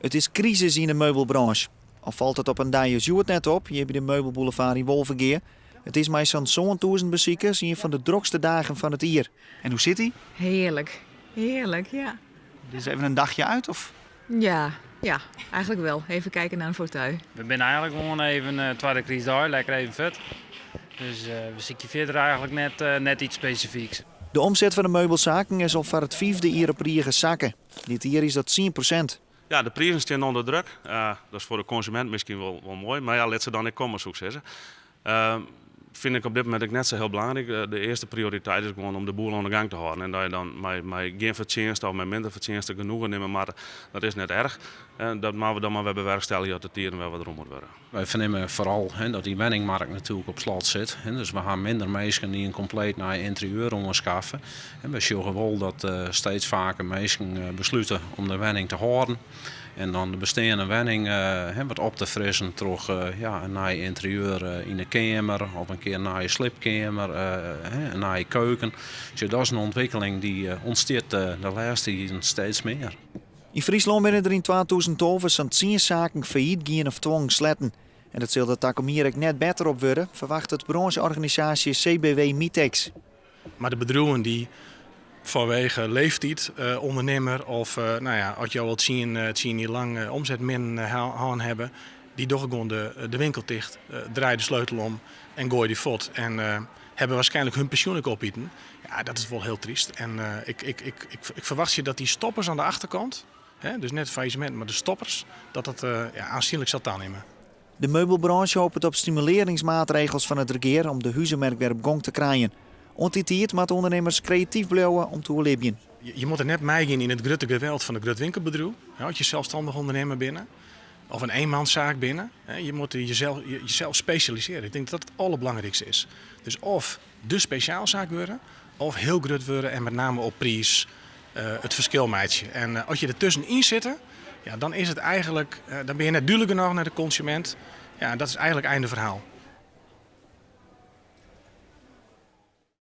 It is krisis yn de meubelbrânsj. Al falt it op in dei as hjoed net op, hjir by de meubelboulevard yn Wolvegea. It is mei sa'n 7000 besikers ien fan de drokste dagen fan it jier. En hoe sit dy? Hearlik, hearlik, ja. Dit is even in dagje út of? Ja, ja, eigenlijk wel. Even kijken naar een fauteuil. We binne eigenlik gewoan even twadde krystdei, lekker even fuort. Dus we sykje fierder eigenlik net, net yts spesifyks. De omset fan de meubelsaken is al foar it fiifde jier op rige sakke. Dit jier is dat 10%. Ja, de prizen stean ûnder druk. Dat is foar de konsumint miskien wol, wol moai, mar ja, lit se dan ek komme, soe ik sizze. Fyn ik op dit momint ek net sa hiel belangryk. De earste prioriteit is gewoan om de boel oan de gang te hâlden. En dat je dan mei gjin fertsjinst of mei minder fertsjinste genoegen nimme moatte, dat is net erch. Dat moatte we dan mar wer bewerkstelligje as de tiden wer wat rommer wurde. Wy fernimme foaral dat dy wenningmarkt natuerlik op slot sit. Dus we ha minder minsken dy't in kompleet nij ynterieur oanskaffe. Wy sjogge wol dat steeds faker minsken beslute om de wenning te hâlden. En dan de besteande wenning wat op te frissen troch in nij ynterieur yn de keamer of in kear in nije sliepkeamer, in nije keuken. Dus dat is in ûntwikkeling dy't ûntstiet de lêste jierren steeds mear. Yn Fryslân binne der yn 2012 sa'n tsien saken fallyt gien of twongen sletten. En dat sil der takom jier ek net better op wurde, ferwachtet brânsjeorganisaasje CBW Mitex. Mar de bedriuwen dy't fanwege leeftiid ûndernimmer of no ja, as jo al tsien jier lang omset min hân hawwe, dy dogge gewoan de winkel ticht, draaie de sleutel om en goaie dy fuort. En hawwe waarskynlik hun pensjoen ek opiten. Ja, dat is wol hiel tryst. En ik, ik, ik, ik, ik ferwachtsje dat dy stoppers oan de achterkant, hè, dus net faillissemint, mar de stoppers, dat dat ja, aansienlik sil tanimme. De meubelbrânsje hopet op stimulearringsmaatregels fan it regear om de huzemerk wer op gong te krijen. Oant dy tiid moatte ûndernimmers kreatyf bliuwe om te oerlibjen. Je moatte net meigean yn it grutte geweld fan it grut winkelbedriuw, as je selsstannich ûndernimmer binne of in eenmanszaak binne. Je moatte jesels spesjalisearje. Ik tink dat dat it alderbelangrykste is. Dus of de spesjaalsaak wurde of hiel grut wurde en met name op priis it ferskil meitsje. En as je der tuskenyn sitte, ja, dan is it eigenlik, dan binne je net dúdlik genôch nei de konsumint. Ja, dat is eigenlik einde ferhaal.